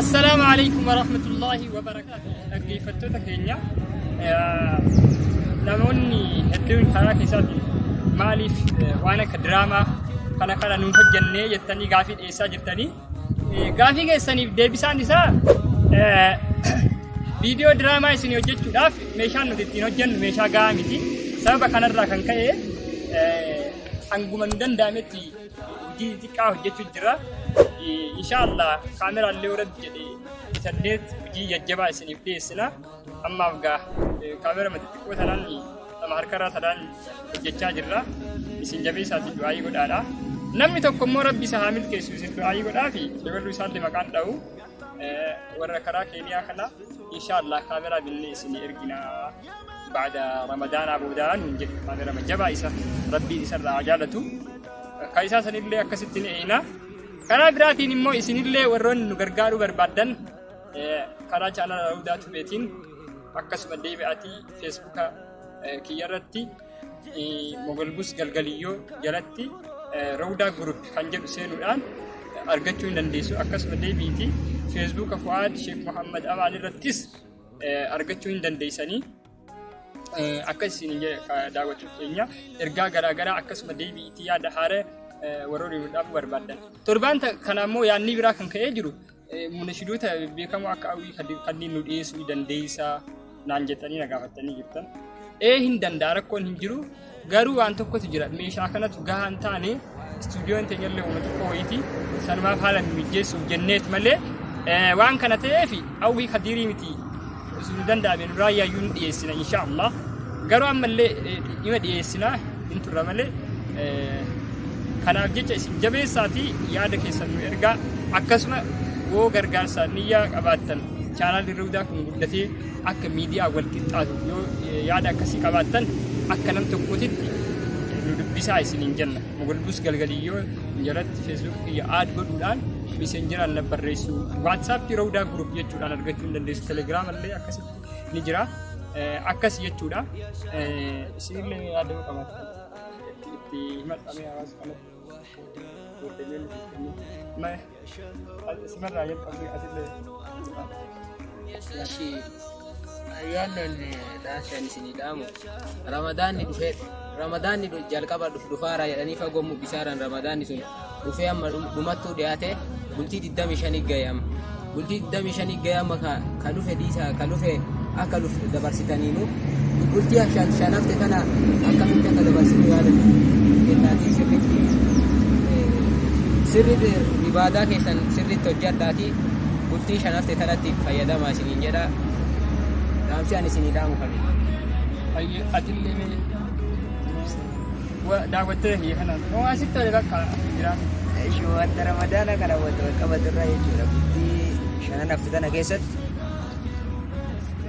Assalaamu alaikum warahmatullahi wabarakaatu. Dhaggeeffattoota keenya, namoonni hedduun karaa keessaatiin maaliif waan akka diraamaa kana kana nuuf hojjennee jettanii gaafii dhiyeessaa jirtanii. Gaafii keessaniif deebisaan isaa, viidiyoo diraamaa isin hojjechuudhaaf meeshaan nuti ittiin hojjennu meeshaa gahaa miti. Sababa kanarraa kan ka'e hanguma nu danda'ametti hojii xixiqqaa hojjechuu jira. Inshaallah kaameraan illee rabbi jedhe saddeet hojii jajjabaa isiniif dhiyeessina. Ammaaf gaa kaamera xixiqqoo tanaan nama harkarraa tanaan hojjechaa jirra. Isin jabeessaatiin du'aayii godhaadha. Namni tokko immoo rabbi isa haa milkeessu, isin du'aayii godhaafi dabaluu isaallee maqaan dha'u. Warra karaa Keeniyaa kana inshaallah kaameraa binnee isin ergina. Baada Ramadaanaa boodaa nuun jedhe, kaameraa jabaa isa rabbiin isarraa haa jaalatu. Ka isaa sanillee akkasitti ni eeyna. Karaa biraatiin immoo isinillee warroonni nu gargaaruu barbaaddan karaa chaanala Rawdaa Tubeetiin, akkasuma deebi'aatii Feesbuuka kiyyarratti Mogolbus Galgaliyyoo jalatti Rawdaa Group kan jedhu seenuudhaan argachuu hin dandeessu. Akkasuma deebiitii Feesbuuka Fu'aad Sheek Muhammad Amaan irrattis argachuu hin dandeessanii. Akka isin daawwattoota keenya ergaa garaagaraa, akkasuma deebiitii yaada haaraa warroonni nu dhaabuu barbaaddan. Torbaan kana immoo yaadni biraa kan ka'ee jiru, munashidoota beekamoo akka Hawwii kanneen nu dhiyeessuu dandeessaa naan jettanii na gaafattanii jirtan. Ee, hin danda'a, rakkoon hin jiru. Garuu waan tokkotu jira, meeshaa kanatu gahaa hin taane, istuudiyoon teenyallee uuma xiqqoo wayiiti, sanumaaf haala mijeessuuf jenneet malee waan kana ta'eef Hawwii Kadiirii miti, osoo nu danda'ame nu raayyaayyuu ni dhiyeessina insha Allah. Garuu ammallee dhima dhiyeessina hin turra malee. Kanaaf jecha isin jabeessaatii yaada keessan nu ergaa. Akkasuma yoo gargaarsa niyyaa qabaattan, chaanaalli Rawdaa kun guddatee akka miidiyaa wal qixxaatuuf yoo yaada akkasii qabaattan, akka nam tokkootitti nu dubbisaa isiniin jenna. Mogolbus Galgaliyyoo jalatti Facebook kiyya add godhuudhaan Messengeraan na barreessu, WhatsApp Rawdaa Group jechuudhaan argachuu hin dandeessu. Telegram illee akkasitti ni jira. Akkas jechuudha. Isinillee yaada yoo qabaattan itti himadhamee hawaasa kanatti. Simarraa jalqabee asillee. Ishi ayyaannan dhaashan isinii dhaamu, Ramadaanni dhufee, Ramadaanni jalqaba dhufaara jedhanii fagoo mul'isaaran. Ramadaanni sun dhufee amma dhumattuu dhiyaate, bultii 25 gahe. Amma bultii 25 gahe. Amma ka dhufe dhiisa, ka dhufe akka dhufe dabarsitaniinu bultii shan hafte kana akkamitti akka dabarsinu yaada kennaatii sirriitti sirriitti ibaadaa keessan sirriitti hojjedhaatii bultii shan hafte kanatti fayyadamaa isiniin jedha. Dhaamsi ani isinii dhaamu kana. Atillee mee daawwattee kiyya kanaan moo asitti tole bakka jira. Ishoo, wanta Ramadaana kana wanta wal qabatu irraa jechuudha. Bultii shanan hafte tana keessatti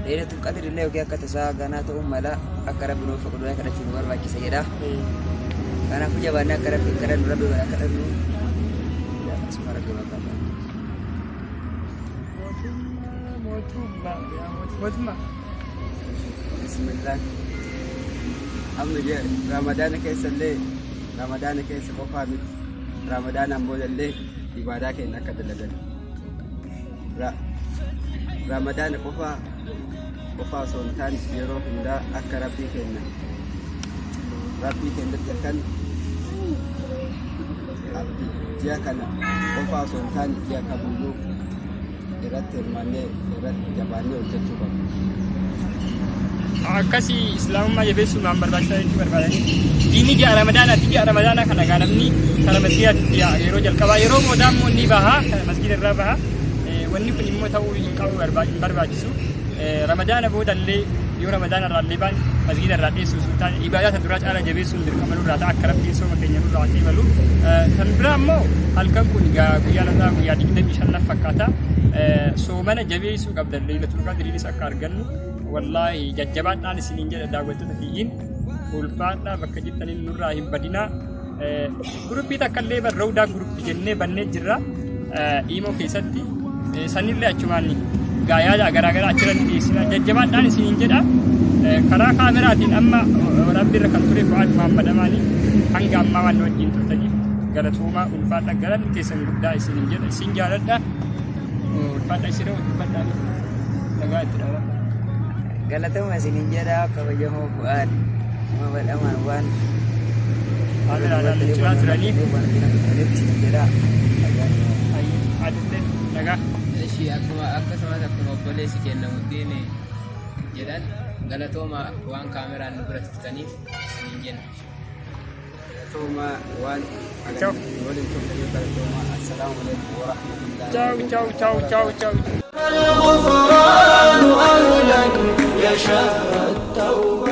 Leelatul Qadr illee yookiin akka tasaa ganaa ta'uu mala, akka Rabbi nuuf faqu du'aa kadhachuu nu barbaachisa jedha. Kanaafuu jabaannee akka Rabbi kadhannu, Rabbi bara kadhannu asuma Rabbi barbaada. Mootummaa, mootummaa, yaa mootummaa. Bismillah. Amma Ramadaana keessa illee, Ramadaana keessa qofaa miti. Ramadaanaan booda illee ibaadaa keenya akka dalagan. Ramadaana qofaa qofaa osoo hin taane yeroo hundaa akka Rabbii keenyatti akkan abdii ji'a kana qofaa osoo hin taane ji'a kamiyyuu irratti hirmaannee irratti jabaannee hojjechuu qabna. Akkasii Islaamummaa jabeessuun waan barbaachisaa jechuu barbaadanii. Diinni ji'a Ramadaanaati. Ji'a Ramadaanaa kana gaa namni kara masgiidaatti yeroo jalqabaa, yeroo boodaa immoo ni baha, kara masgiida irraa baha. Wanni kun immoo ta'uu hin qabu, hin barbaachisu. Ramadaana booda illee, yoo Ramadaana irraa illee baan masgiida irraa dheessuu sun taane, ibaadaa isa duraa caalaa jabeessuun dirqama nurraa ta'a, akka Rabbiin sooma keenya nurraa qeebalu. Kan biraa immoo halkan kun gaa guyyaa har'aa guyyaa 25 fakkaata. Soomana jabeessuu qabdan, Leeylatul Qadriinis akka argannu. Wallaahi jajjabaadhaan isiniin jedha, daawwattoota kiyyiin ulfaadhaa, bakka jirtaniin nurraa hin badinaa. Guruppii takka illee bar Rawdaa Group jennee bannee jirra Iimoo keessatti, sanillee achumaan gaa yaada garaagaraa achirratti dhiyeessina. Jajjabaadhaan isiniin jedha. Karaa kaameraatiin amma waraabbii irra kan ture Fu'aad Muhammad Amaanii. Hanga ammaa waan nu wajjin turtaniif galatoomaa, ulfaadha, galanni keessan guddaa isiniin jedha. Isin jaaladha. Ulfaadha isin dubbadhaa nagaa itti dhaabadha. Galatama isiniin jedha kabajamoo bu'aan nama badhamaan waan Kaameraadhaan nu cinaa turaniif waan turaniif isiniin jedha. Atillee nagaa. Eshi akkuma akkasumas akkuma obboleessi keenya Muddiin jedhan galatooma waan kaameraan nu bira turtaniif isiniin jenna. Galatooma waan Ciao. waliin turtaniif galatooma. Assalaamu alaikum wa rahmatullahi. Ciao ciao ciao ciao ciao. الغفران أهلا يا شهر التوبة.